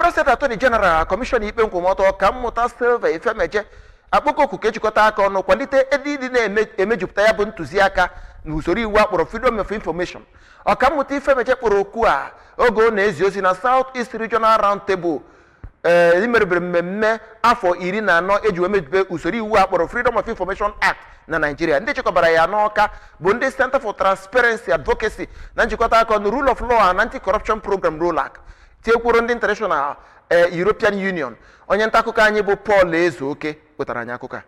Anambra State Attorney General, Kọmishọna Ikpe Nkwụmọtọ, Ọkammụta Sylva Ifemeje, akpọkọ oku ka ejikọta aka ọnụ kwalite ebe ịdị na-emejupụta ya bụ ntụziaka na usoro iwu akpọrọ Freedom of Information. Ọkammụta Ifemeje kpọrọ okwu a oge ọ na-ezi ozi na South East Regional Round Table imerubere mmemme afọ 14 eji wee mejube usoro iwu a kpọrọ Freedom of Information Act na Nigeria. Ndị chịkọbara ya n'Ọka bụ ndị Center for Transparency Advocacy na njikọta aka ọnụ Rule of Law and Anti-Corruption Program, ROLAC, tinyekwuru ndị International European Union. Onye nta akụkọ anyị bụ Paul Ezeoke wetara anyị akụkọ a.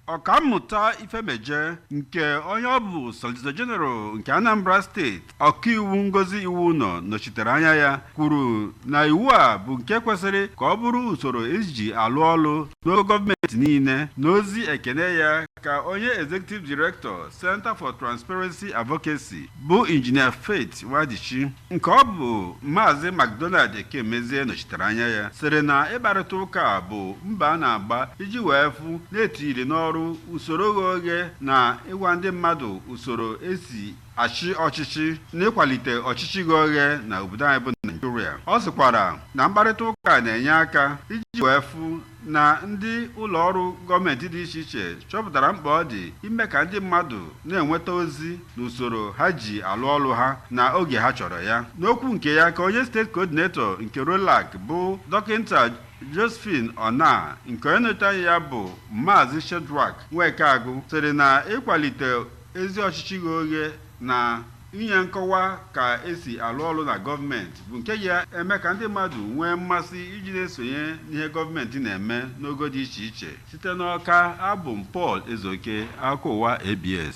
Ọkammụta Ifemeje, nke onye ọ bụ Solicitor General nke Anambra Steeti, Ọkaiwu Ngozi Iwuno nọchitere anya ya, kwuru na iwu a bụ nke kwesịrị ka ọ bụrụ usoro eji alụ ọlụ n'ogo gọọmenti niile. N'ozi ekene ya ka onye Executive Director, Center for Transparency Advocacy, bụ Injinia Faith Nwadichi, nke ọ bụ Maazị McDonald Ekemezie nọchitere anya ya, sịrị na ịkparịta ụka bụ mba a na-agba iji wee fụ na-etiri n'ọrụ usoro ghe oghe na ịgwa ndị mmadụ usoro esi achị ọchịchị n'ịkwalite ọchịchị ghe oghe na obodo anyị bụ Naijiria. Ọ sịkwara na mkparịta ụka na-enye aka iji wee fụ na ndị ụlọ ọrụ gọọmenti dị iche iche chọpụtara mkpa ọ dị ime ka ndị mmadụ na-enweta ozi n'usoro ha ji alụ ọrụ ha na oge ha chọrọ ya. N'okwu nke ya ka onye State Coordinator nke ROLAC bụ Dọkịta Josephine Ona, nke onye nnọchite anya ya bụ Maazị Shedrack Nweke-Agụ, sịrị na ịkwalite ezi ọchịchị ghe oghe na inye nkọwa ka esi alụ ọrụ na gọọmenti bụ nke ga-eme ka ndị mmadụ nwee mmasị iji na-esonye n'ihe gọọmenti na-eme n'ogo dị iche iche. Site n'Ọka, abụ m Paul Ezeoke, akụkọ ụwa ABS.